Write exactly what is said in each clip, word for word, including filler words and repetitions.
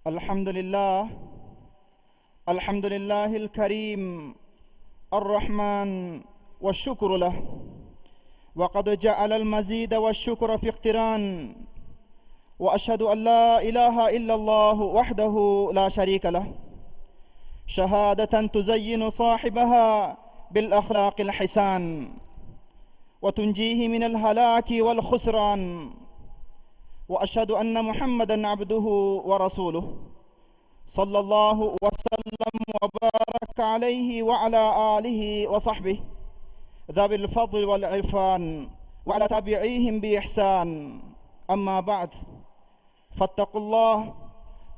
الحمد لله. الحمد لله الكريم الرحمن، والشكر له، وقد جعل المزيد والشكر في اقتران، وأشهد أن لا إله إلا الله وحده لا شريك له، شهادة تزين صاحبها بالأخلاق الحسان، وتنجيه من الهلاك والخسران، وأشهد أن محمدا عبده ورسوله، صلى الله وسلم وبارك عليه وعلى آله وصحبه ذوي الفضل والعرفان، وعلى تابعيهم بإحسان. أما بعد، فاتقوا الله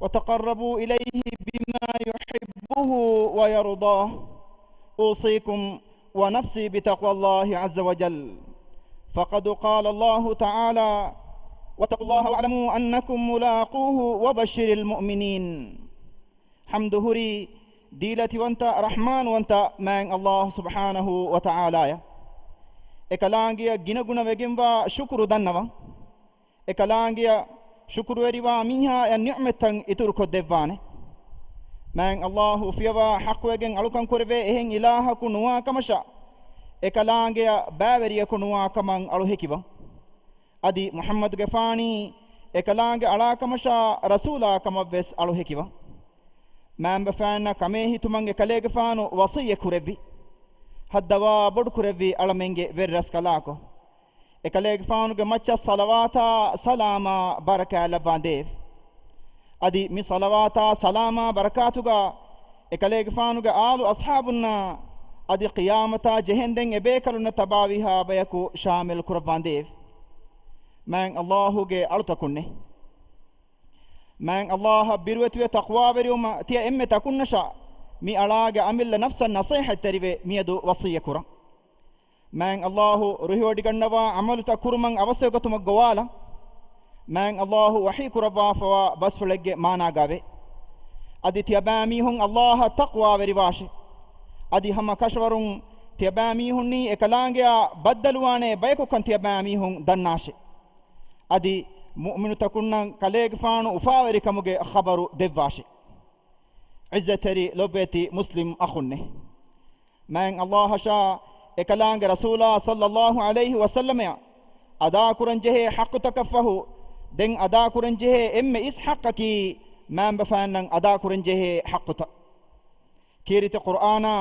وتقربوا إليه بما يحبه ويرضاه. أوصيكم ونفسي بتقوى الله عز وجل. فقد قال الله تعالى: واتقوا الله واعلموا أنكم ملاقوه وبشر المؤمنين. ޙަމްދު ހުރީ ދީލަތިވަންތަ ރަޙްމާންވަންތަ މާތް ﷲ ސުބްޙާނަހޫ ވަތަޢާލާއަށް. އެކަލާނގެއަށް ގިނަގުނަވެގެންވާ ޝުކުރު ދަންނަވަން. އެކަލާނގެއަށް ޝުކުރުވެރިވާ މީހާއަށް ނިޢުމަތްތައް އިތުރުކޮށްދެއްވާނެ. މާތް ﷲ އުފިޔަވާ ޙައްޤުވެގެން އަޅުކަން ކުރެވޭ އެހެން އިލާހަކު ނުވާ ކަމަށާ، އެކަލާނގެއަށް ބައިވެރިޔަކު ނުވާ ކަމަށް އަޅު ހެކިވަން. އަދި މުޙައްމަދުގެފާނީ އެކަލާނގެ އަޅާ ކަމަށާ، ރަސޫލާ ކަމަށްވެސް އަޅު ހެކިވަން. މާތްބަފައިންނަށް ކަމޭ ހިތުމަށް އެކަލޭގެފާނު ވަޞިއްޔަތް ކުރެއްވި. ހައްދަވާ ބޮޑު ކުރެއްވި އަޅަމެންގެ ވެރިރަސްކަލާކޮ. އެކަލޭގެފާނުގެ މައްޗަށް ޞަލަވާތާ ސަލާމާ ބަރަކާތް ލައްވާނދޭވެ. އަދި މި ޞަލަވާތާ ސަލާމާ ބަރަކާތުގަ އެކަލޭގެފާނުގެ އާލު އަޞްޙާބުންނާ އަދި ޤިޔާމަތާ ޖެހެންދެން އެބޭކަލުންނަށް ތަބާވީހާ ބަޔަކު ޝާމިލް ކުރައްވާނދޭވެ. މާތް ﷲ ގެ އަޅުތަކުންނޭ. މާތް ﷲ އަށް ބިރުވެތިވެ ތަޤްވާވެރިވުމަށް ތިޔަ އެންމެ ތަކުންނަށާ މި އަޅާގެ އަމިއްލަ ނަފްސަށް ނަޞޭޙަތްތެރިވެ މިއަދު ވަޞިއްޔަތް ކުރަން. މާތް ﷲ ރުހިވޮޑިގަންނަވާ ޢަމަލުތައް ކުރުމަށް އަވަސްވެގަތުމަށް ގޮވާލަން. މާތް ﷲ ވަޙީ ކުރައްވާފަވާ ބަސްފުޅެއްގެ މާނާގައެވެ. އަދި ތިޔަބައިމީހުން ﷲ އަށް ތަޤްވާވެރިވާށޭ. އަދި ހަމަ ކަށަވަރުން ތިޔަބައިމީހުންނީ އެކަލާނގެއާ ބައްދަލުވާނޭ ބަޔަކުކަން ތިޔަބައިމީހުން ދަންނާށޭ. އަދި މުއުމިނުތަކުންނަށް ކަލޭގެފާނު އުފާވެރިކަމުގެ ޚަބަރު ދެއްވާށޭ. ޢިއްޒަތްތެރި ލޮބުވެތި މުސްލިމް އަޚުންނޭ. މާތް ﷲ އަށާ އެކަލާނގެ ރަސޫލާ ޞައްލައްލާހު ޢަލައިހި ވަސައްލަމައަށް އަދާކުރަންޖެހޭ ޙައްޤުތަކަށްފަހު، ދެން އަދާކުރަންޖެހޭ އެންމެ އިސް ޙައްޤަކީ، މާތްބަފައިންނަށް އަދާކުރަންޖެހޭ ޙައްޤުތައް. ކީރިތި ޤުރްއާނާ،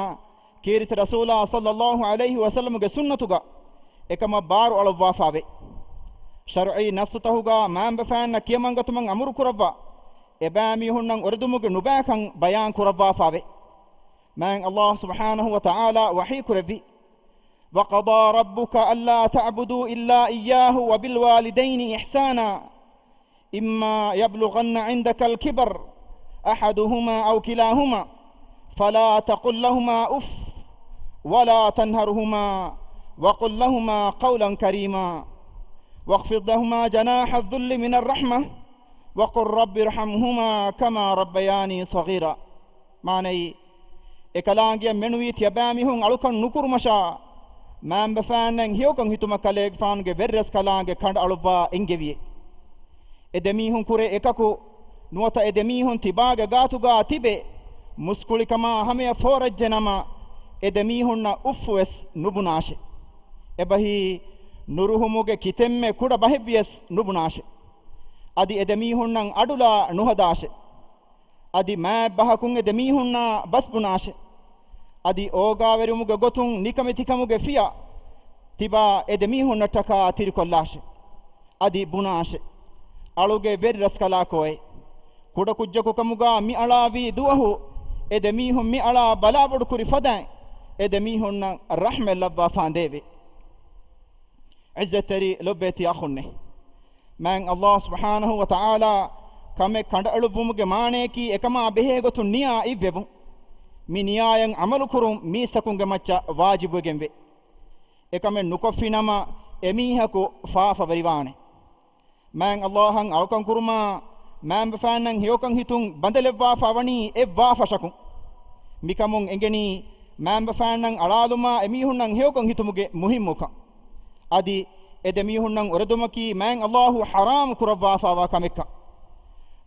ކީރިތި ރަސޫލާ ޞައްލައްލާހު ޢަލައިހި ވަސައްލަމުގެ ސުންނަތުގަ އެކަމަށް ބާރު އަޅުއްވާފާވޭ. ޝަރުޢީ ނައްޞުތަކުގަ މާތްބަފައިންނަށް ކިޔަމަންގަތުމަށް އަމުރުކުރައްވާ، އެބައިމީހުންނަށް އުރެދުމުގެ ނުބައިކަން ބަޔާން ކުރައްވާފާވޭ. މާތް ﷲ ސުބްޙާނަހު ވަތަޢާލާ ވަޙީ ކުރެއްވި، وقضى ربك ألا تعبدوا إلا إياه وبالوالدين إحسانا إما يبلغن عندك الكبر أحدهما أو كلاهما فلا تقل لهما أف ولا تنهرهما وقل لهما قولا كريما واخفض لهما جناح الذل من الرحمة وقل رب ارحمهما كما ربياني صغيرا. މާނައީ، އެކަލާނގެއަށް މެނުވީ ތިޔަބައިމީހުން އަޅުކަން ނުކުރުމަށާ، މާތްބަފައިންނަށް ހެޔޮކަން ހިތުމަށް ކަލޭގެފާނުގެ ވެރިރަސްކަލާނގެ ކަނޑައަޅުއްވާ އެންގެވިއޭ. އެ ދެމީހުން ކުރެ އެކަކު ނުވަތަ އެ ދެމީހުން ތިބާގެ ގާތުގާ ތިބެ، މުސްކުޅިކަމާ ހަމަޔަށް ފޯރައްޖެ ނަމަ، އެ ދެމީހުންނަށް އުފްފުވެސް ނުބުނާށެ. އެބަހީ، ނުރުހުމުގެ ކިތެންމެ ކުޑަ ބަހެއްވިޔަސް ނުބުނާށެ. އަދި އެ ދެމީހުންނަށް އަޑުލާ ނުހަދާށެ. އަދި މާތް ބަހަކުން އެ ދެމީހުންނާ ބަސް ބުނާށެ. އަދި އޯގާވެރިވުމުގެ ގޮތުން ނިކަމެތިކަމުގެ ފިޔަ ތިބާ އެ ދެމީހުންނަށްޓަކާ ތިރިކޮށްލާށެ. އަދި ބުނާށެ، އަޅުގެ ވެރިރަސްކަލާކޯއޭ! ކުޑަކުއްޖަކު ކަމުގާ މި އަޅާވީ ދުވަހު، އެ ދެމީހުން މި އަޅާ ބަލާބޮޑުކުރި ފަދައިން، އެ ދެމީހުންނަށް ރަޙްމަތް ލައްވާފާނދޭވެ. ޢިއްޒަތްތެރި ލޮބުވެތި އަޚުންނޭ! މާތް ﷲ ސުބްޙާނަހު ވަތަޢާލާ ކަމެއް ކަނޑައަޅުއްވުމުގެ މާނަޔަކީ އެކަމާ ބެހޭގޮތުން ނިޔާ އިއްވެވުން. މި ނިޔާޔަށް ޢަމަލުކުރުން މީސްތަކުންގެ މައްޗަށް ވާޖިބުވެގެންވޭ. އެކަމެއް ނުކޮށްފިނަމަ އެމީހަކު ފާފަވެރިވާނެ. މާތް ﷲ އަށް އަޅުކަން ކުރުމާ، މާތްބަފައިންނަށް ހެޔޮކަން ހިތުން ބަނދެލެއްވާފާ ވަނީ އެއްވާ ފަށަކުން. މިކަމުން އެނގެނީ، މާތްބަފައިންނަށް އަޅާލުމާ އެމީހުންނަށް ހެޔޮކަން ހިތުމުގެ މުހިއްމުކަން. އަދި އެ ދެމީހުންނަށް އުރެދުމަކީ މާތް ﷲ ޙަރާމް ކުރައްވާފާވާ ކަމެއްކަން.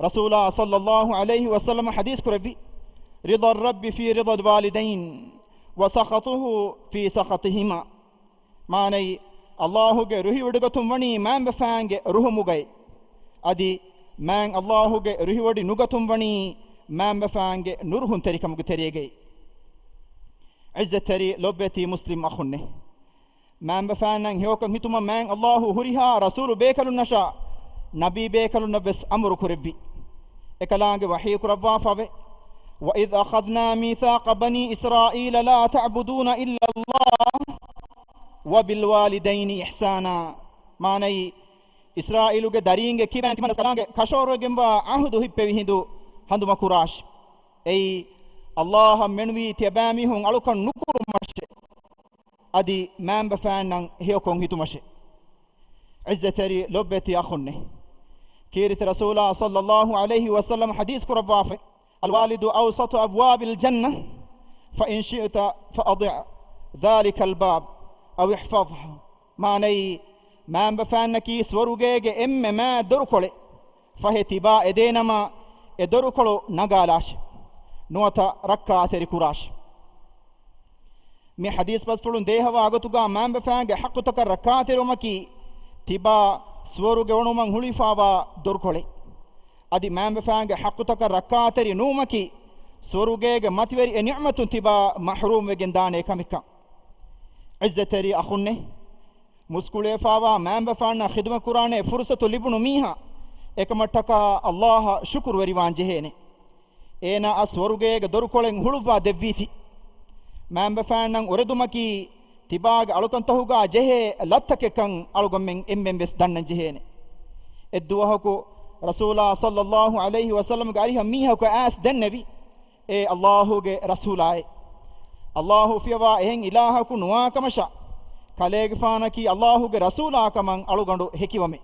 ރަސޫލާ ޞައްލައްލާހު ޢަލައިހި ވަސައްލަމަ ޙަދީޘް ކުރެއްވި، رضا الرب في رضا الوالدين وسخطه في سخطهما. މާނައީ، އައްލާހުގެ ރުހިވޮޑިގަތުން ވަނީ މާންބަފާންގެ ރުހުމުގައި. އަދި މާން އައްލާހުގެ ރުހިވޮޑި ނުގަތުން ވަނީ މާންބަފާންގެ ނުރުހުންތެރިކަމުގެ ތެރޭގައި. ޢިއްޒަތްތެރި ލޮބުވެތި މުސްލިމް އަޚުންނޭ! މާންބަފާންނަށް ހެޔޮކަން ހިތުމަށް މާން އައްލާހު ހުރިހާ ރަސޫލު ބޭކަލުންނަށާ ނަބީ ބޭކަލުންނަށް ވެސް އަމުރު ކުރެއްވި. އެކަލާނގެ ވަޙީ ކުރައްވާފަވޭ، وإذ أخذنا ميثاق بني إسرائيل لا تعبدون إلا الله وبالوالدين إحسانا. މާނައީ، އިސްރާއީލުގެ ދަރީންގެ ކިބައިން ތިމަން ކަލާނގެ ކަށަވަރުވެގެންވާ ޢަހުދު ހިއްޕެވި ހިނދު ހަނދުމަކުރާށި. އެއީ، އައްލާހަށް މެނުވީ ތިޔަބައިމީހުން އަޅުކަން ނުކުރުމަށެ. އަދި މާންބަފާންނަށް ހެޔޮކޮން ހިތުމަށެ. ޢިއްޒަތްތެރި ލޮބުވެތި އަޚުންނޭ! ކީރިތި ރަސޫލާ ޞައްލައްލާހު ޢަލައިހި ވަސައްލަމަ ޙަދީޘް ކުރައްވާފަ، الوالد أوسط أبواب الجنة، فإن شئت فأضع ذلك الباب أو احفظه. މާނައީ، މާންބަފާންނަކީ ސުވަރުގޭގެ އެންމެ މާތް ދޮރުކޮޅެއް. ފަހެ ތިބާ އެދޭނަމަ، އެ ދޮރުކޮޅު ނަގާލާށި. ނުވަތަ ރައްކާތެރި ކުރާށި. މި ޙަދީޘް ބަސްފުޅުން ދޭހަވާ ގޮތުގަ މާންބަފާންގެ ޙައްޤުތަކަށް ރައްކާތެރިވުމަކީ ތިބާ ސުވަރުގެ އޮނުމަށް ހުޅުވިފާވާ ދޮރުކޮޅެއް. އަދި މާންބަފާންގެ ޙައްޤުތަކަށް ރައްކާތެރި ނުވުމަކީ ސުވަރުގޭގެ މަތިވެރި އެ ނިޢުމަތުން ތިބާ މަޙްރޫމްވެގެން ދާނޭ ކަމެއްކަން. ޢިއްޒަތްތެރި އަޚުންނޭ! މުސްކުޅިވެފާވާ މާންބަފާންނަށް ޚިދުމަތް ކުރާނެ ފުރުޞަތު ލިބުނު މީހާ އެކަމަށްޓަކާ އައްލާހަށް ޝުކުރުވެރިވާން ޖެހޭނެ. އޭނާއަށް ސުވަރުގޭގެ ދޮރުކޮޅެއް ހުޅުއްވާ ދެއްވީތީ. މާންބަފާންނަށް އުރެދުމަކީ ތިބާގެ އަޅުކަންތަހުގާ ޖެހޭ ލައްތަކެއްކަން އަޅުގަނޑުމެން އެންމެން ވެސް ދަންނަން ޖެހޭނެ. އެއްދުވަހަކު ރަސޫލާ ޞައްލައްލާހު ޢަލައިހި ވަސައްލަމަގެ އަރިހަށް މީހަކު އައިސް ދެންނެވި، އޭ އައްލާހުގެ ރަސޫލާއޭ! އައްލާހު އުފިއްޔަވާ އެހެން އިލާހަކު ނުވާ ކަމަށާ، ކަލޭގެފާނަކީ އައްލާހުގެ ރަސޫލާ ކަމަށް އަޅުގަނޑު ހެކިވަމޭ.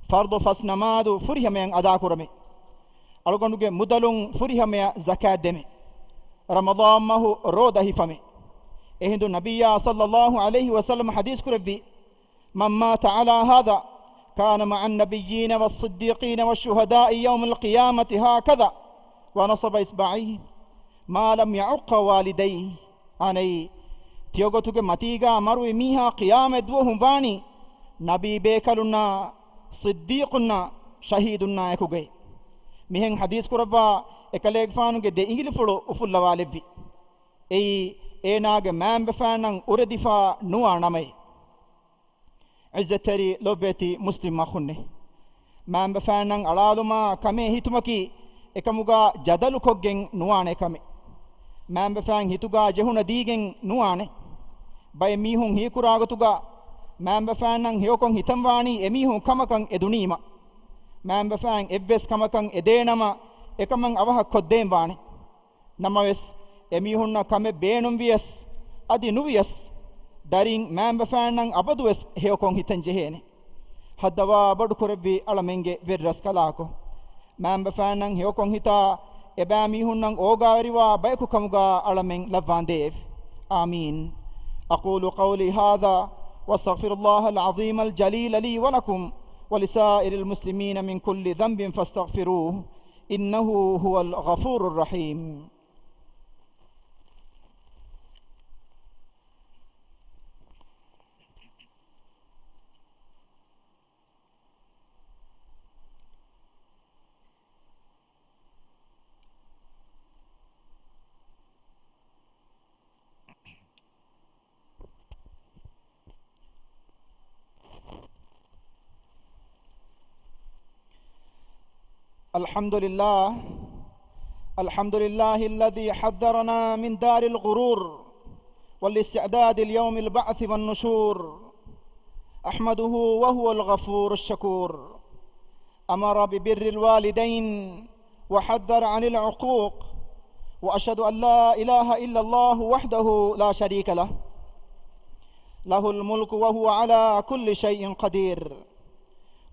ފަރްޟު ފަސް ނަމާދު ފުރިހަމަޔަށް އަދާކުރަމޭ. އަޅުގަނޑުގެ މުދަލުން ފުރިހަމަޔަށް ޒަކާތް ދެމޭ. ރަމަޟާން މަހު ރޯދަ ހިފަމޭ. އެހިނދު ނަބިއްޔާ ޞައްލައްލާހު ޢަލައިހި ވަސައްލަމަ ޙަދީޘް ކުރެއްވި، من مات على هذا كان مع النبيين والصديقين والشهداء يوم القيامة هكذا ونصب إصبعيه ما لم يعق والديه. އާނައީ، ތިޔަގޮތުގެ މަތީގާ މަރުވި މީހާ ޤިޔާމަތް ދުވަހުން ވާނީ ނަބީ ބޭކަލުންނާ، ޞިއްދީޤުންނާ، ޝަހީދުންނާ އެކުގައި. މިހެން ޙަދީޘް ކުރައްވާ އެކަލޭގެފާނުގެ ދެ އިނގިލިފުޅު އުފުއްލަވާލެއްވި. އެއީ، އޭނާގެ މާންބަފާނަށް އުރެދިފާ ނުވާ ނަމައެއް. ޢިއްޒަތްތެރި ލޮބުވެތި މުސްލިމް އަޚުންނޭ! މާންބަފާންނަށް އަޅާލުމާ ކަމޭ ހިތުމަކީ އެކަމުގާ ޖަދަލުކޮށްގެން ނުވާނެ ކަމެއް. މާންބަފާން ހިތުގާ ޖެހުނަ ދީގެން ނުވާނެ. ބައެއް މީހުން ހީކުރާ ގޮތުގާ މާންބަފާންނަށް ހެޔޮކޮށް ހިތަން ވާނީ އެމީހުން ކަމަކަށް އެދުނީމަ. މާންބަފާން އެއްވެސް ކަމަކަށް އެދޭނަމަ އެކަމަށް އަވަހަށް ކޮށްދޭން ވާނެ. ނަމަވެސް، އެމީހުންނަށް ކަމެއް ބޭނުންވިޔަސް، އަދި ނުވިޔަސް، ދަރިން މާންބަފާންނަށް އަބަދުވެސް ހެޔޮކޮށް ހިތަން ޖެހޭނެ. ހައްދަވާ ބޮޑުކުރެއްވި އަޅަމެންގެ ވެރިރަސްކަލާކޮ! މާންބަފާންނަށް ހެޔޮކޮށް ހިތާ، އެބައިމީހުންނަށް އޯގާވެރިވާ ބަޔަކު ކަމުގާ އަޅަމެން ލައްވާނދޭވެ. آمين. أقول قولي هذا وأستغفر الله العظيم الجليل لي ولكم ولسائر المسلمين من كل ذنب فاستغفروه إنه هو الغفور الرحيم. الحمد لله. الحمد لله الذي حذرنا من دار الغرور والاستعداد ليوم البعث والنشور. أحمده وهو الغفور الشكور. أمر ببر الوالدين وحذر عن العقوق، وأشهد أن لا إله إلا الله وحده لا شريك له، له الملك وهو على كل شيء قدير،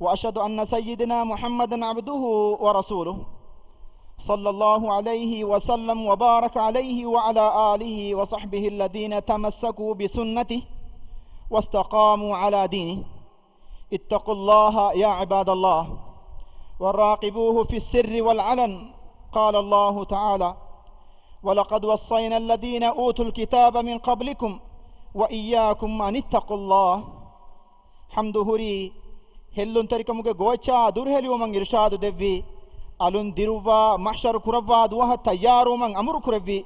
وأشهد أن سيدنا محمدا عبده ورسوله، صلى الله عليه وسلم وبارك عليه وعلى آله وصحبه الذين تمسكوا بسنته واستقاموا على دينه. اتقوا الله يا عباد الله، وراقبوه في السر والعلن. قال الله تعالى: ولقد وصينا الذين أوتوا الكتاب من قبلكم وإياكم أن اتقوا الله. ޙަމްދު ހުރީ ހެއްލުންތެރިކަމުގެ ގޯއްޗާ ދުރުހެލިވުމަށް އިރުޝާދު ދެއްވި، އަލުން ދިރުއްވާ މަޙްޝަރު ކުރައްވާ ދުވަހަށް ތައްޔާރުވުމަށް އަމުރު ކުރެއްވި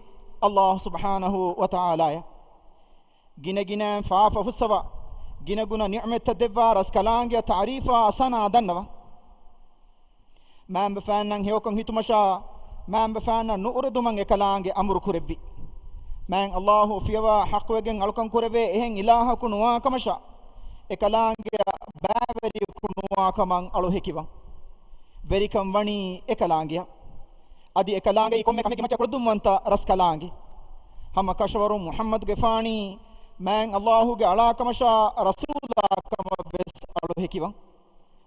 ﷲ ސުބްޙާނަހޫ ވަތަޢާލާއަށް. ގިނަގިނައިން ފާފަ ފުއްސަވާ، ގިނަގުނަ ނިޢުމަތްތައް ދެއްވާ ރަސްކަލާނގެއަށް ތަޢުރީފާ ސަނާ ދަންނަވާ. މާތްބަފައިންނަށް ހެޔޮކޮށް ހިތުމަށާ، މާތްބަފައިންނަށް ނުއުރެދުމަށް އެކަލާނގެ އަމުރު ކުރެއްވި. މާތް ﷲ ފިޔަވާ ޙައްޤުވެގެން އަޅުކަން ކުރެވޭ އެހެން އިލާހަކު ނުވާ ކަމަށާ، އެކަލާނގެއަށް ބައިވެރިޔަކު ނުވާ ކަމަށް އަޅު ހެކިވާ. ވެރިކަން ވަނީ އެކަލާނގެއަށް. އަދި އެކަލާނގެއީ ކޮންމެ ކަމެއްގެ މައްޗަށް ކުޅަދުންވަންތަ ރަސްކަލާނގެ. ހަމަ ކަށަވަރުން މުޙައްމަދުގެފާނީ މާތް ﷲގެ އަޅާ ކަމަށާ ރަސޫލާ ކަމަށް ވެސް އަޅު ހެކިވާ.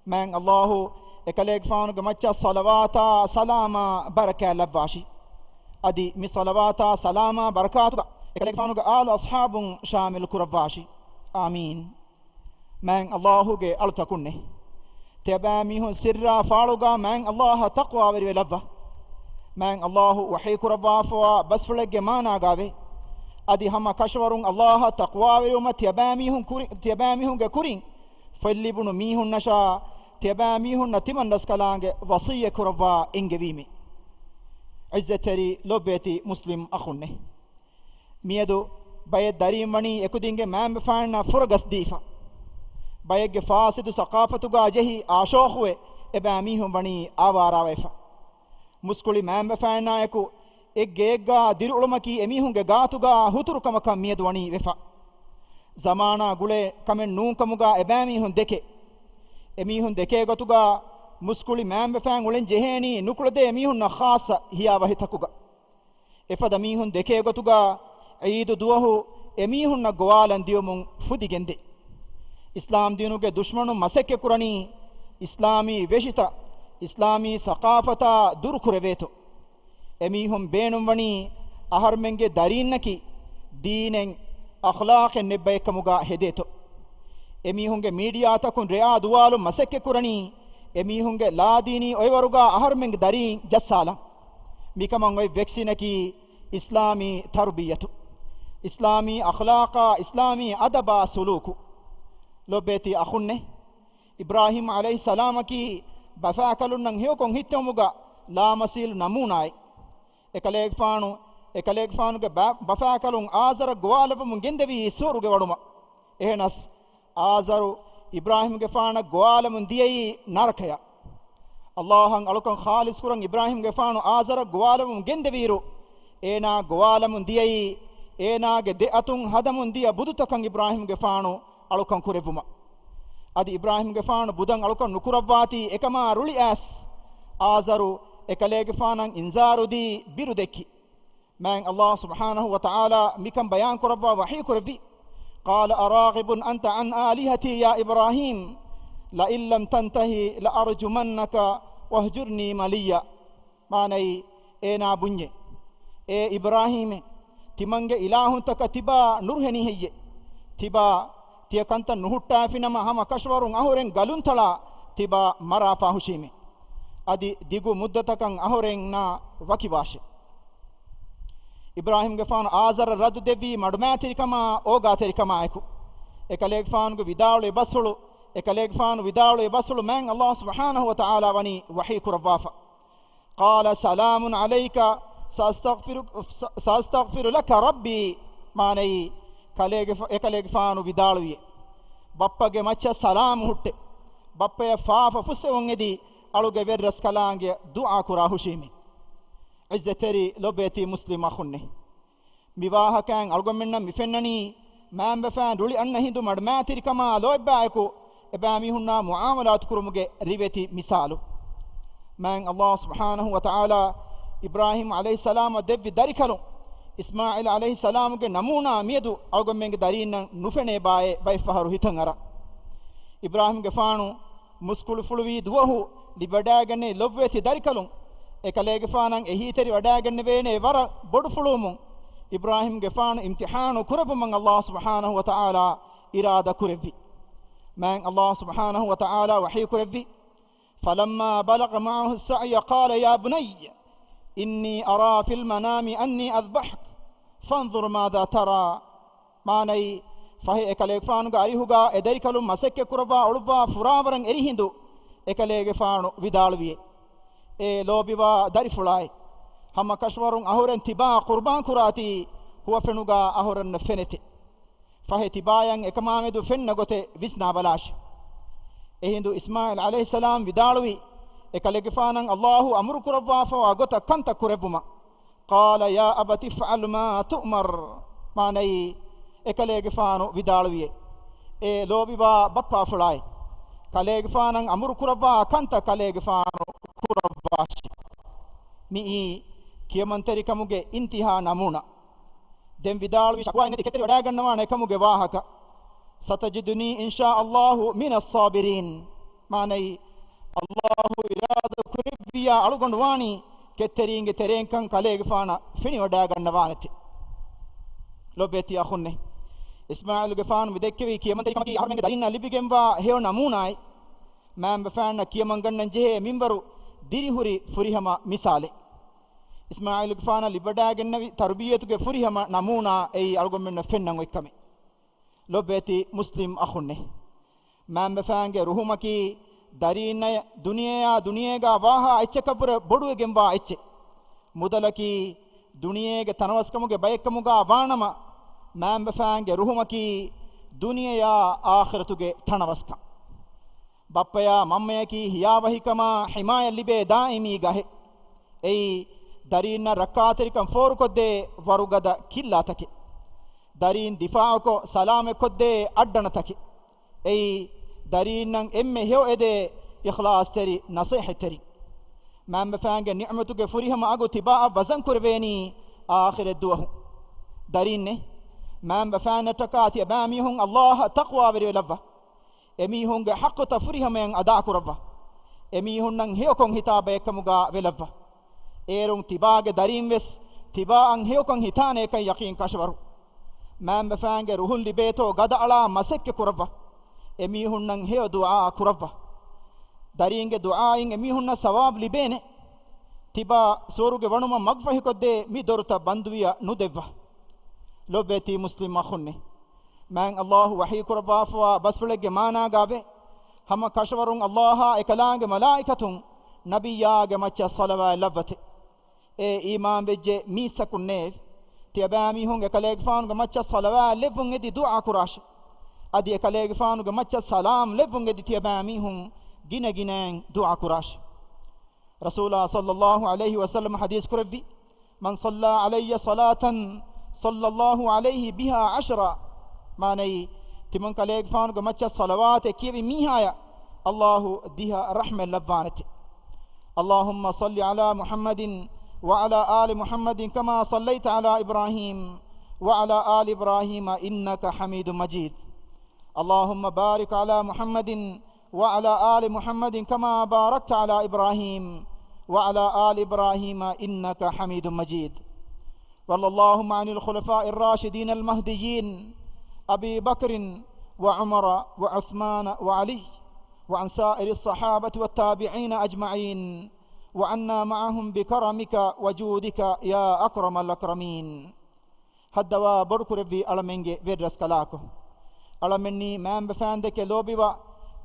މާތް ﷲ އެކަލޭގެފާނުގެ މައްޗަށް ޞަލަވާތާ ސަލާމާ ބަރަކާތް ލައްވާށި. އަދި މި ޞަލަވާތާ ސަލާމާ ބަރަކާތުގަ އެކަލޭގެފާނުގެ އާލު އަޞްޙާބުން ޝާމިލު ކުރައްވާށި. އާމީން. މާތް ﷲގެ އަޅުތަކުންނޭ. ތިޔަބައިމީހުން ސިއްރާ ފާޅުގަ މާތް ﷲއަށް ތަޤްވާވެރިވެ ލައްވާ. މާތް ﷲ ވަޙީ ކުރައްވާފަވާ ބަސްފުޅެއްގެ މާނާގައިވޭ. އަދި ހަމަ ކަށަވަރުން ﷲއަށް ތަޤްވާވެރިވުމަށް ތިޔަބައިމީހުން ކުރި-، ތިޔަބައިމީހުންގެ ކުރިން ފޮތްލިބުނު މީހުންނަށާ، ތިޔަބައިމީހުންނަށް ތިމަން ރަސްކަލާނގެ ވަޞިއްޔަތް ކުރައްވާ އެންގެވީމޭ. ޢިއްޒަތްތެރި ލޮބުވެތި މުސްލިމް އަޚުންނޭ. މިއަދު ބައެއް ދަރީން ވަނީ އެކުދިންގެ މާތްބަފައިންނަށް ފުރަގަސް ދީފަ. ބައެއްގެ ފާސިދު ސަޤާފަތުގަ ޖެހި އާޝޯޚުވެ، އެބައިމީހުން ވަނީ އާވާރާވެފަ. މުސްކުޅި މާތްބަފައިންނާއެކު އެއްގެއެއްގާ ދިރިއުޅުމަކީ އެމީހުންގެ ގާތުގާ ހުތުރު ކަމަކަށް މިއަދު ވަނީ ވެފަ. ޒަމާނާ ގުޅޭ ކަމެއް ނޫންކަމުގާ އެބައިމީހުން ދެކޭ. އެމީހުން ދެކޭ ގޮތުގާ މުސްކުޅި މާތްބަފައިން އުޅެން ޖެހޭނީ ނުކުޅެދޭ މީހުންނަށް ޚާއްޞަ ހިޔާވަހިތަކުގަ. އެފަދަ މީހުން ދެކޭ ގޮތުގާ ޢީދު ދުވަހު އެމީހުންނަށް ގޮވާލަން ދިޔުމުން ފުދިގެންދޭ. އިސްލާމް ދީނުގެ ދުޝްމަނުން މަސައްކަތްކުރަނީ އިސްލާމީ ވެށިތައް، އިސްލާމީ ސަޤާފަތާ ދުރުކުރެވޭތޯ. އެމީހުން ބޭނުންވަނީ އަހަރުމެންގެ ދަރީންނަކީ ދީނެއް އަޚްލާޤެއް ނެތް ބައެއްކަމުގާ ހެދޭތޯ. އެމީހުންގެ މީޑިއާތަކުން ރެއާ ދުވާލުން މަސައްކަތްކުރަނީ އެމީހުންގެ ލާދީނީ އޮއެވަރުގާ އަހަރުމެންގެ ދަރީން ޖައްސާލަން. މިކަމަށް އޮތް ވެކްސިނަކީ އިސްލާމީ ތަރުބިއްޔަތު، އިސްލާމީ އަޚްލާޤާ، އިސްލާމީ އަދަބާ ސުލޫކު. ލޮބުވެތި އަޚުންނޭ، އިބްރާހީމް ޢަލައިހިއްސަލާމަކީ ބަފާކަލުންނަށް ހެޔޮކޮށް ހިއްތެވުމުގަ ލާމަސީލު ނަމޫނާއެއް. އެކަލޭގެފާނު، އެކަލޭގެފާނުގެ ބަ-، ބަފާކަލުން އާޒަރަށް ގޮވާލައްވަމުން ގެންދެވީ ސޫރުގެ ވަޅުމަށް. އެހެނަސް، އާޒަރު އިބްރާހީމްގެފާނަށް ގޮވާލަމުން ދިޔައީ ނަރަކަޔަށް. ﷲ އަށް އަޅުކަން ޚާލިޞް ކުރަން އިބްރާހީމްގެފާނު އާޒަރަށް ގޮވާލަމުން ގެންދެވިއިރު، އޭނާ ގޮވާލަމުން ދިޔައީ އޭނާގެ ދެ އަތުން ހަދަމުން ދިޔަ ބުދުތަކަށް އިބްރާހީމްގެފާނު އަޅުކަން ކުރެއްވުމަށް. އަދި އިބްރާހީމްގެފާނު ބުދަން އަޅުކަން ނުކުރައްވާތީ އެކަމާ ރުޅި އައިސް، އާޒަރު އެކަލޭގެފާނަށް އިންޒާރު ދީ ބިރު ދެއްކި. މާތް ﷲ ސުބްޙާނަހޫ ވަތަޢާލާ މިކަން ބަޔާން ކުރައްވާ ވަޙީ ކުރެއްވި، قال أراغب أنت عن آلهتي يا إبراهيم لئن لم تنته لأرجمنك واهجرني مليا. މާނައީ، އޭނާ ބުންޏޭ، އޭ އިބްރާހީމޭ، ތިމަންގެ އިލާހުންތަކަށް ތިބާ ނުރުހެނީ ހެއްޔޭ؟ ތިބާ ތިޔަ ކަންތައް ނުހުއްޓާފިނަމަ ހަމަ ކަށަވަރުން އަހުރެން ގަލުންތަޅާ ތިބާ މަރާފާ ހުށީމޭ. އަދި ދިގު މުއްދަތަކަށް އަހުރެންނާ ވަކިވާށޭ. އިބްރާހީމްގެފާނު އާޒަރަށް ރައްދު ދެއްވީ މަޑުމައިތިރިކަމާ އޯގާތެރިކަމާއެކު. އެކަލޭގެފާނުގެ ވިދާޅުވި ބަސްފުޅު، އެކަލޭގެފާނު ވިދާޅުވި ބަސްފުޅު މާތް ﷲ ސުބްޙާނަހޫ ވަތަޢާލާ ވަނީ ވަޙީ ކުރައްވާފަ. قال سلام عليك سأستغفر، سأستغفر لك ربي. މާނައީ، ކަލޭގެފާ-، އެކަލޭގެފާނު ވިދާޅުވި، ބައްޕަގެ މައްޗަށް ސަލާމް ހުއްޓެ. ބައްޕަޔަށް ފާފަ ފުއްސެވުން އެދި، އަޅުގެ ވެރިރަސްކަލާނގެ ދުޢާ ކުރާ ހުށީމޭ. ޢިއްޒަތްތެރި ލޮބުވެތި މުސްލިމް އަޚުންނޭ. މި ވާހަކައިން އަޅުގަނޑުމެންނަށް މި ފެންނަނީ، މާތް ބަފައިން ރުޅި އަންނަ ހިނދު މަޑުމައިތިރިކަމާ ލޯތްބާއެކު އެބައިމީހުންނާ މުޢާމަލާތު ކުރުމުގެ ރިވެތި މިސާލު. މާތް ﷲ ސުބްޙާނަހޫ ވަތަޢާލާ އިބްރާހީމް ޢަލައިހިއްސަލާމަށް ދެއްވި ދަރިކަލުން، އިސްމާޢީލް ޢަލައިހިއްސަލާމުގެ ނަމޫނާ މިއަދު އަޅުގަނޑުމެންގެ ދަރީންނަށް ނުފެނޭ ބާއޭ ބައެއްފަހަރު ހިތަށް އަރާ. އިބްރާހީމްގެފާނު މުސްކުޅިފުޅުވީ ދުވަހު ލިބިވަޑައިގެންނެވި ލޮބުވެތި ދަރިކަލުން، އެކަލޭގެފާނަށް އެހީތެރިވަޑައިގެންނެވޭނޭ ވަރަށް ބޮޑުފުޅުވުމުން، އިބްރާހީމްގެފާނު އިމްތިޙާނު ކުރެއްވުމަށް ﷲ ސުބްޙާނަހޫ ވަތަޢާލާ އިރާދަ ކުރެއްވި. މާތް ﷲ ސުބްޙާނަހޫ ވަތަޢާލާ ވަޙީ ކުރެއްވި، فلما بلغ معه السعي قال يا بني إني أرى في المنام أني أذبحك فانظر ماذا ترى. މާނައީ، ފަހެ އެކަލޭގެފާނުގެ އަރިހުގާ އެ ދަރިކަލުން މަސައްކަތް ކުރައްވާ އޮޅުއްވާ ފުރާވަރަށް އެރި ހިނދު އެކަލޭގެފާނު ވިދާޅުވިއޭ، އޭ ލޯބިވާ ދަރިފުޅާއޭ، ހަމަ ކަށަވަރުން އަހުރެން ތިބާ ޤުރުބާން ކުރާތީ ހުވަފެނުގާ އަހުރެންނަށް ފެނެތެ. ފަހެ ތިބާޔަށް އެކަމާމެދު ފެންނަ ގޮތެއް ވިސްނާބަލާށި. އެހިނދު އިސްމާޢީލް ޢަލައިހިއްސަލާމް ވިދާޅުވި، އެކަލޭގެފާނަށް ﷲ އަމުރު ކުރައްވާފަވާ ގޮތަށް ކަންތައް ކުރެއްވުމަށް. قال يا أبت افعل ما تؤمر. މާނައީ، އެކަލޭގެފާނު ވިދާޅުވިއޭ، އޭ ލޯބިވާ ބައްޕާފުޅާއޭ، ކަލޭގެފާނަށް އަމުރު ކުރައްވާ ކަންތައް ކަލޭގެފާނު ކުރައްވާށި. މިއީ ކިޔަމަންތެރިކަމުގެ އިންތިހާ ނަމޫނާ. ދެން ވިދާޅުވި ޝަކުވާއެއް ނެތި ކެތެރިވަޑައިގަންނަވާނެ އެކަމުގެ ވާހަކަ. ستجدني إن شاء الله من الصابرين. މާނައީ، ﷲ އިރާދަ ކުރެއްވިއްޔާ އަޅުގަނޑު ވާނީ ކެތްތެރީންގެ ތެރެއިންކަން ކަލޭގެފާނަށް ފެނިވަޑައިގަންނަވާނެތެ. ލޮބުވެތި އަޚުންނޭ، އިސްމާޢީލުގެފާނު މިދެއްކެވި ކިޔަމަންތެރިކަމަކީ އަހަރުމެންގެ ދަރީންނަށް ލިބިގެންވާ ހެޔޮ ނަމޫނާއެއް. މާންބަފާންނަށް ކިޔަމަންގަންނަން ޖެހޭ މިންވަރު ދިރިހުރި ފުރިހަމަ މިސާލެއް. އިސްމާޢީލުގެފާނަށް ލިބިވަޑައިގެންނެވި ތަރުބިއްޔަތުގެ ފުރިހަމަ ނަމޫނާ އެއީ އަޅުގަނޑުމެންނަށް ފެންނަން އޮތްކަމެއް. ލޮބުވެތި މުސްލިމް އަޚުންނޭ، މާންބަފާންގެ ރުހުމަކީ ދަރީންނަށް ދުނިޔެއާ ދުނިޔޭގާ ވާހާ އެއްޗަކަށްވުރެ ބޮޑުވެގެންވާ އެއްޗެއް. މުދަލަކީ ދުނިޔޭގެ ތަނަވަސްކަމުގެ ބައެއްކަމުގާ ވާނަމަ، މާންބަފާންގެ ރުހުމަކީ ދުނިޔެޔާ އާޚިރަތުގެ ތަނަވަސްކަން. ބައްޕަޔާ މަންމަޔަކީ ހިޔާވަހިކަމާ ޙިމާޔަތް ލިބޭ ދާއިމީ ގަހެއް. އެއީ، ދަރީންނަށް ރައްކާތެރިކަން ފޯރުކޮށްދޭ ވަރުގަދަ ކިއްލާތަކެއް. ދަރީން ދިފާޢުކޮށް ސަލާމަތްކޮށްދޭ އައްޑަނަތަކެއް. އެއީ، ދަރީންނަށް އެންމެ ހެޔޮ އެދޭ އިޚްލާޞްތެރި ނަޞޭޙަތްތެރިން. މާންބަފާންގެ ނިޢުމަތުގެ ފުރިހަމަ އަގު ތިބާއަށް ވަޒަން ކުރެވޭނީ އާޚިރަތް ދުވަހު. ދަރީންނޭ، މާންބަފާންނަށްޓަކާ ތިޔަބައިމީހުން ﷲ އަށް ތަޤްވާވެރިވެލައްވާ. އެމީހުންގެ ޙައްޤުތައް ފުރިހަމަޔަށް އަދާކުރައްވާ. އެމީހުންނަށް ހެޔޮކޮށް ހިތާ ބައެއްކަމުގާ ވެލައްވާ. އޭރުން ތިބާގެ ދަރީންވެސް ތިބާއަށް ހެޔޮކޮށް ހިތާނޭކަން ޔަޤީން ކަށަވަރު. މާންބަފާންގެ ރުހުން ލިބޭތޯ ގަދައަޅާ މަސައްކަތް ކުރައްވާ. އެމީހުންނަށް ހެޔޮ ދުޢާ ކުރައްވާ. ދަރީންގެ ދުޢާއިން އެމީހުންނަށް ސަވާބު ލިބޭނެ. ތިބާ ސުވަރުގެ ވަނުމަށް މަގުފަހިކޮށްދޭ މި ދޮރުތައް ބަންދުވިޔަ ނުދެއްވާ. ލޮބުވެތި މުސްލިމް އަޚުންނޭ، މާތް ﷲ ވަޙީ ކުރައްވާފަވާ ބަސްފުޅެއްގެ މާނާގާވޭ، ހަމަ ކަށަވަރުން ﷲ އާ އެކަލާނގެ މަލާއިކަތުން ނަބިއްޔާގެ މައްޗަށް ޞަލަވާތް ލައްވަތެ. އޭ އީމާންވެއްޖެ މީސްތަކުންނޭވެ! ތިޔަބައިމީހުން އެކަލޭގެފާނުގެ މައްޗަށް ޞަލަވާތް ލެއްވުން އެދި ދުޢާ ކުރާށެ. އަދި އެކަލޭގެފާނުގެ މައްޗަށް ސަލާމް ލެއްވުން އެދި ތިޔަބައިމީހުން ގިނަގިނައިން ދުޢާ ކުރާށެ. ރަސޫލާ ޞައްލައްލާހު ޢަލައިހި ވަސައްލަމަ ޙަދީޘް ކުރެއްވި، من صلى علي صلاة صلى الله عليه بها عشرا، މާނައީ، ތިމަން ކަލޭގެފާނުގެ މައްޗަށް ޞަލަވާތެއް ކިޔެވި މީހާޔަށް ﷲ ދިހަ ރަޙްމަތް ލައްވާނެތެ. اللهم صل على محمد وعلى آل محمد كما صليت على إبراهيم وعلى آل إبراهيم إنك حميد مجيد. اللهم بارك على محمد وعلى آل محمد كما باركت على إبراهيم وعلى آل إبراهيم إنك حميد مجيد. وارض اللهم عن الخلفاء الراشدين المهديين أبي بكر وعمر وعثمان وعلي، وعن سائر الصحابة والتابعين أجمعين، وعنا معهم بكرمك وجودك يا أكرم الأكرمين. ހައްދަވާ ބޮޑުކުރެއްވި އަޅަމެންގެ ވެރިރަސްކަލާކޮ! އަޅަމެންނީ މާންބަފާންދެކެ ލޯބިވާ،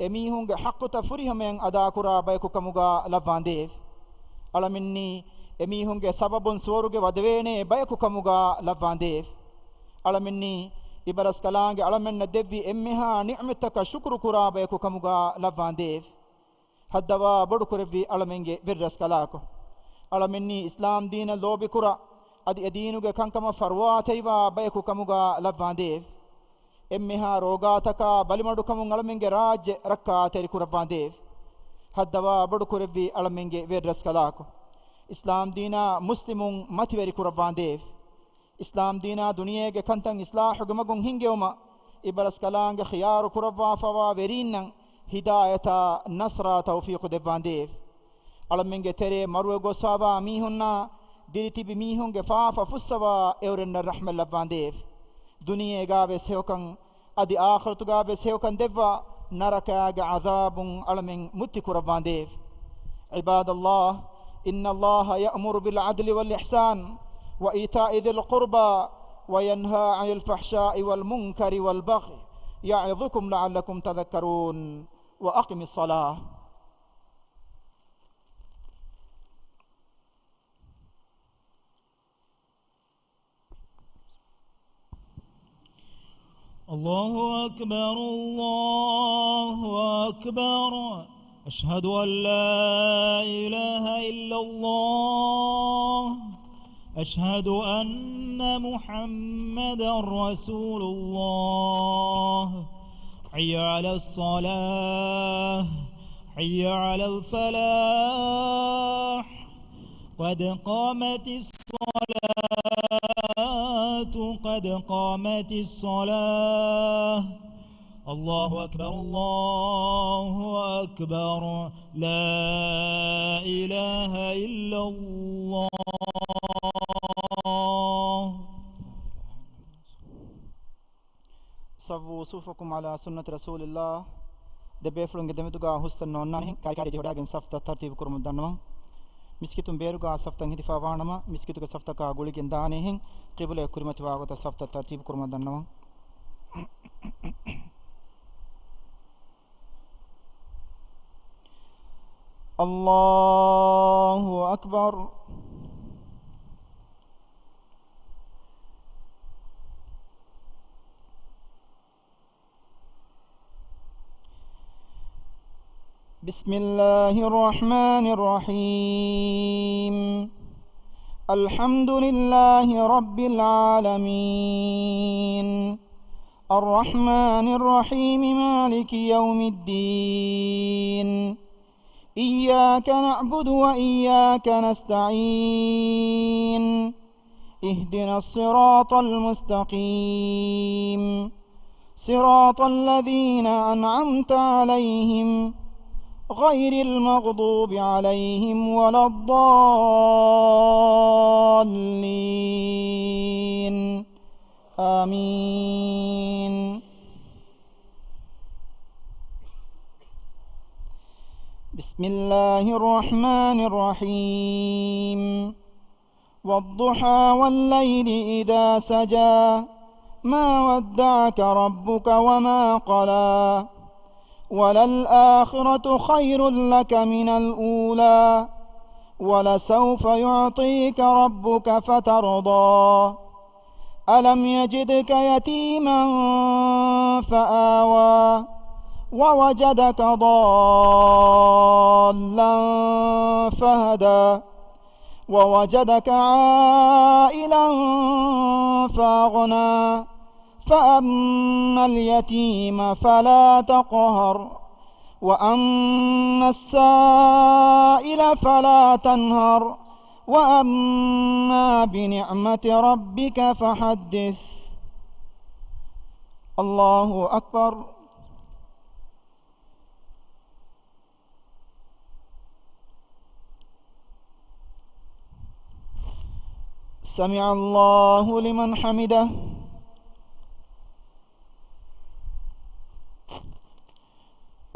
އެމީހުންގެ ޙައްޤުތައް ފުރިހަމަޔަށް އަދާކުރާ ބަޔަކު ކަމުގާ ލައްވާނދޭވެ! އަޅަމެންނީ އެމީހުންގެ ސަބަބުން ސުވަރުގެ ވަދެވޭނޭ ބަޔަކު ކަމުގާ ލައްވާނދޭވެ! އަޅަމެންނީ އިބަރަސްކަލާނގެ އަޅަމެންނަށް ދެއްވި އެންމެހާ ނިޢުމަތްތަކަށް ޝުކުރު ކުރާ ބަޔަކު ކަމުގާ ލައްވާނދޭވެ! ހައްދަވާ ބޮޑުކުރެއްވި އަޅަމެންގެ ވެރިރަސްކަލާކޮ! އަޅަމެންނީ އިސްލާމް ދީނަށް ލޯބިކުރާ، އަދި އެ ދީނުގެ ކަންކަމަށް ފަރުވާތެރިވާ ބަޔަކު ކަމުގާ ލައްވާނދޭވެ! އެންމެހާ ރޯގާތަކާ ބަލިމަޑުކަމުން އަޅަމެންގެ ރާއްޖެ ރައްކާތެރި ކުރައްވާނދޭވެ! ހައްދަވާ ބޮޑުކުރެއްވި އަޅަމެންގެ ވެރިރަސްކަލާކޮ! އިސްލާމް ދީނާ މުސްލިމުން މަތިވެރި ކުރައްވާނދޭވެ! އިސްލާމް ދީނާ ދުނިޔޭގެ ކަންތައް އިސްލާޙުގެ މަގުން ހިންގެވުމަށް އިބަރަސްކަލާނގެ ޚިޔާރު ކުރައްވާފަވާ ވެރީންނަށް ހިދާޔަތާ ނަޞްރާ ތައުފީޤު ދެއްވާނދޭވެ! އަޅަމެންގެ ތެރޭ މަރުވެ ގޮސްފަވާ މީހުންނާ ދިރިތިބި މީހުންގެ ފާފަ ފުއްސަވާ އެއުރެންނަށް ރަޙްމަތް ލައްވާނދޭވެ! ދުނިޔޭގާވެސް ހެޔޮކަން، އަދި އާޚިރަތުގާވެސް ހެޔޮކަން ދެއްވާ، ނަރަކާގެ ޢަޛާބުން އަޅަމެން މުއްތި ކުރައްވާނދޭވެ! عباد الله، إن الله يأمر بالعدل والإحسان وإيتاء ذي القربى وينهى عن الفحشاء والمنكر والبغي يعظكم لعلكم تذكرون. وأقم الصلاة. الله أكبر، الله أكبر. أشهد أن لا إله إلا الله. أشهد أن محمدا رسول الله. حي على الصلاة، حي على الفلاح. قد قامت الصلاة، قد قامت الصلاة. الله أكبر، الله أكبر. لا إله إلا الله. ސައްވޫ ޞުފޫފަކުމް ޢަލާ ސުންނަތި ރަސޫލިއްލާހް. ދެ ބޭފުޅުންގެ ދެމެދުގާ ހުސްއެއް ނޯންނާނެހެން، ކާރި ކާރި ޖެހިވަޑައިގެން ސަފްތައް ތަރްތީބު ކުރުމަށް ދަންނަވަން. މިސްކިތުން ބޭރުގާ ސަފްތައް ހެދިފަ ވާނަމަ، މިސްކިތުގެ ސަފްތަކާ ގުޅިގެން ދާނެހެން، ޤިބުލައަށް ކުރިމަތިވާ ގޮތަށް ސަފްތައް ތަރްތީބު ކުރުމަށް ދަންނަވަން. الله أكبر. بسم الله الرحمن الرحيم. الحمد لله رب العالمين. الرحمن الرحيم. مالك يوم الدين. إياك نعبد وإياك نستعين. اهدنا الصراط المستقيم. صراط الذين أنعمت عليهم غير المغضوب عليهم ولا الضالين. آمين. بسم الله الرحمن الرحيم. والضحى والليل إذا سجى. ما ودعك ربك وما قلى. وللآخرة خير لك من الأولى. ولسوف يعطيك ربك فترضى. ألم يجدك يتيما فآوى. ووجدك ضالا فهدى. ووجدك عائلا فأغنى. فأما اليتيم فلا تقهر. وأما السائل فلا تنهر. وأما بنعمة ربك فحدث. الله أكبر. سمع الله لمن حمده.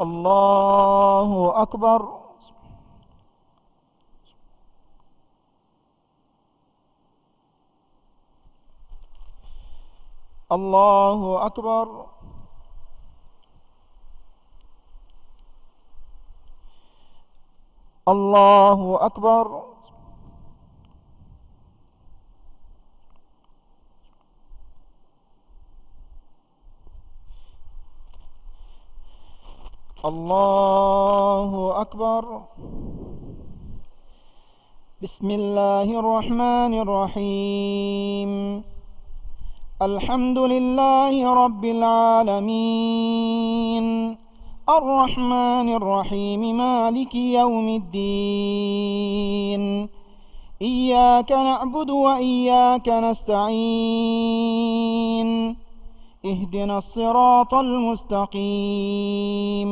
الله أكبر. الله أكبر. الله أكبر. الله أكبر. بسم الله الرحمن الرحيم. الحمد لله رب العالمين. الرحمن الرحيم. مالك يوم الدين. إياك نعبد وإياك نستعين. اهدنا الصراط المستقيم.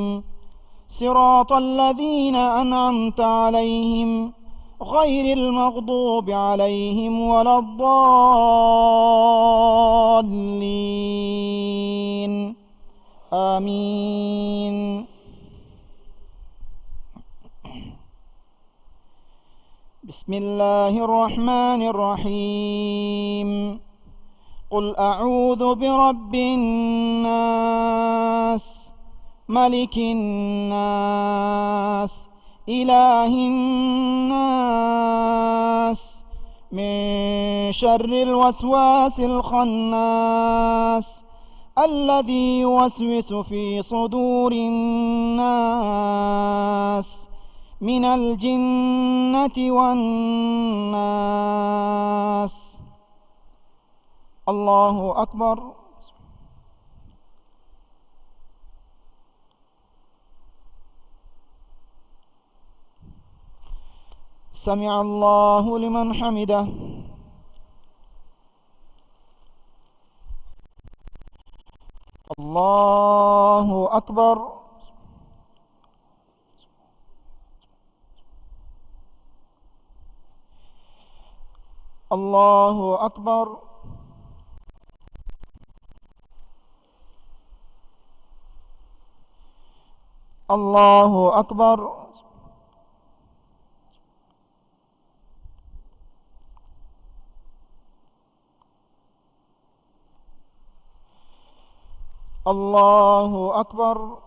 صراط الذين أنعمت عليهم غير المغضوب عليهم ولا الضالين. آمين. بسم الله الرحمن الرحيم. قل أعوذ برب الناس، ملك الناس، إله الناس، من شر الوسواس الخناس، الذي يوسوس في صدور الناس، من الجنة والناس. الله أكبر. سمع الله لمن حمده. الله أكبر. الله أكبر. الله أكبر. الله أكبر.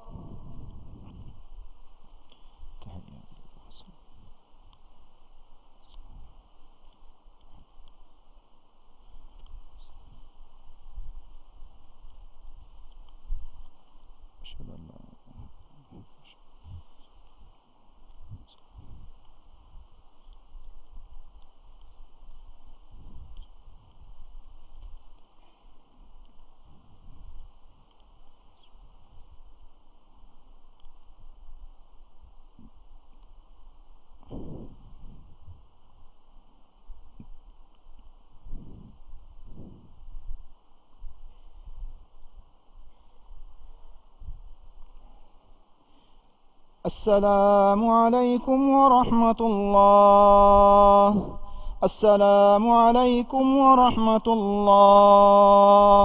أشهد أن لا إله إلا الله. السلام عليكم ورحمة الله. السلام عليكم ورحمة الله.